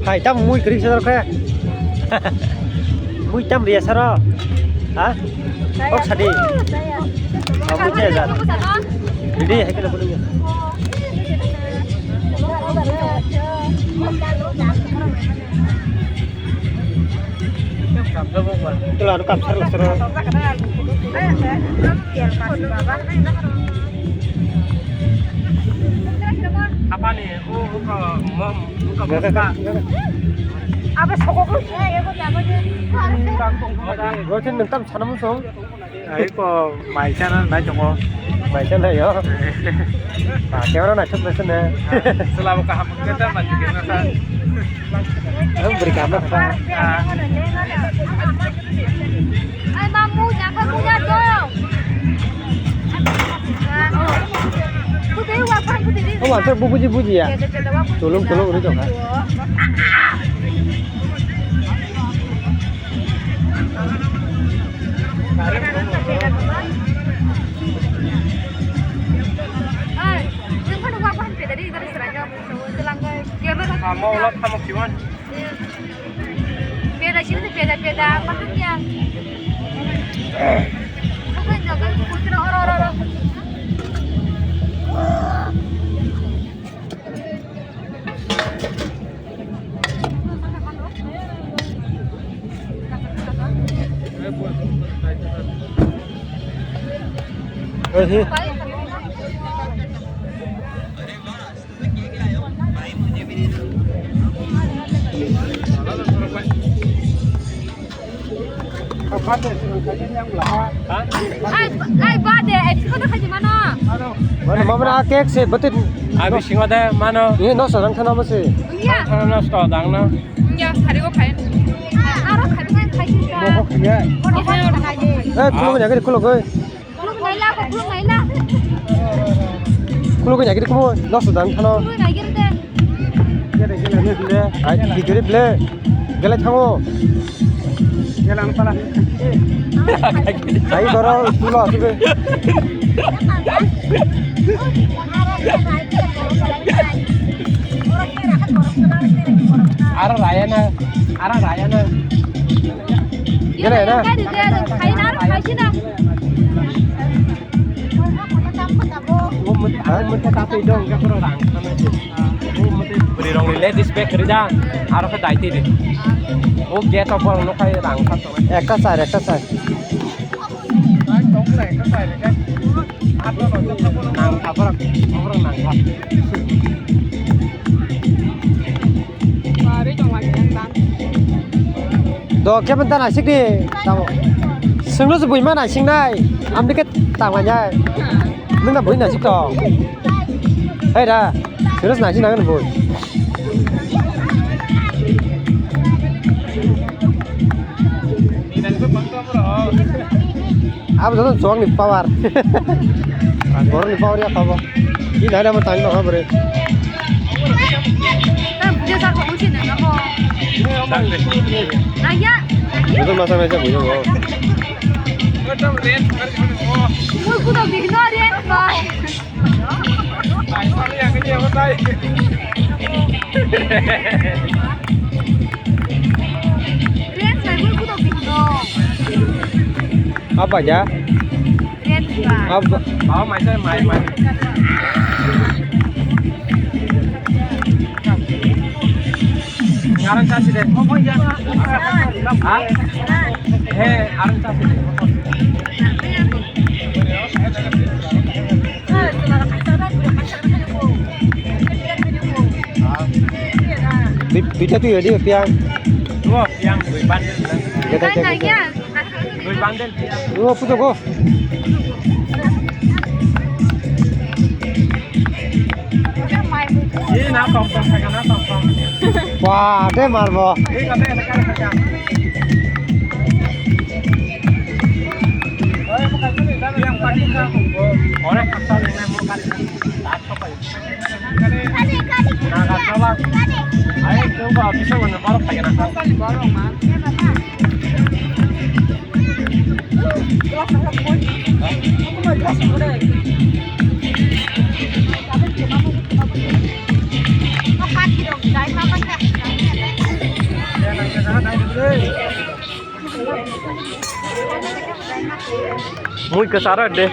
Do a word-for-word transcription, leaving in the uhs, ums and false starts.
Hai, tam mui kri sadar khe. Mui tam riya saro. Ha? Ok sadi. Oh, mui che jar. Ready hai kena bulu. Tula anu kapsar lasaro. Apani, oh, oh, mom, oh, Apa sokok lu sih ya, gua jago aja. Gua sih nentam sana musuh. Ai ko mai sana nai tongo. Mai sana yo. Ba, kaya orang nak cepet sana. Selalu kaham kita mati kena sa. Ang beri kaham na kata. Ai mamu, jangan punya dong. Oh, wansa bu buji buji ya. Tulung tulung ri jokha. Amo ulo tamo kiwan. Peda sini peda peda apa tu ya? Bukan jaga putri ora ora ora. Ai, ai, ba de, ai, phiko da khaji mano. Mano, mama na cake se, bete. Abi singo de, mano. Ye, no sarang thana mo se. Iya. Thana no sto dang na. Iya, sari ko khai. Aro khai ko khai ta. Mo ko khiya. Mo ko khai. Eh, kulo ko jaga kulo ko. Khulumnaila, khulumnaila. Khulugwi naikhe khumui, nosto dang thano. Khulumnaikhe de. Ai, ki gari ble. Gele thango. Gele ang pala. Ai, goro, tulo asube. Ara raya na, ara raya na. Gele na. Gari de, khai na, khai na. O mote, o mote ta pe dong, ka pura rang sana je. O mote bwrwi rong ni ladies bag ri da, aro khe dai te de. O gate of borok no khai rang sa to. Ekta sar, ekta sar. Nang kha borok, borok nang kha. Do khe ta naisik di tamo. Sengno se buima naisik nai. Amni khe tangma nai. Nung na bui naisik to. Hei da. Sengno se naisik nang bui. Abo joto jwng ni power. Borok ni power ya khabo. Ni nai namo tang no ha bore. Joto masa masa bujo bo. Mui kudo bihno re ba. Apa aja? Apa? Mau mai saya mai mai. Arang chasi de. Ha? He, arang chasi de. Dui, duita twi ready piang. Dua piang dui bundle. Gede, gede, gede. Dui bundle piang. Dua puto go. Ye na tong tong, na tong tong. Wah, de marbo. Ye kata kata kata kata. Ore kata ni mo kata. Naga tawang. Ai, tawang ba, bisa mana baru kaya naga. Mui kwcharo de.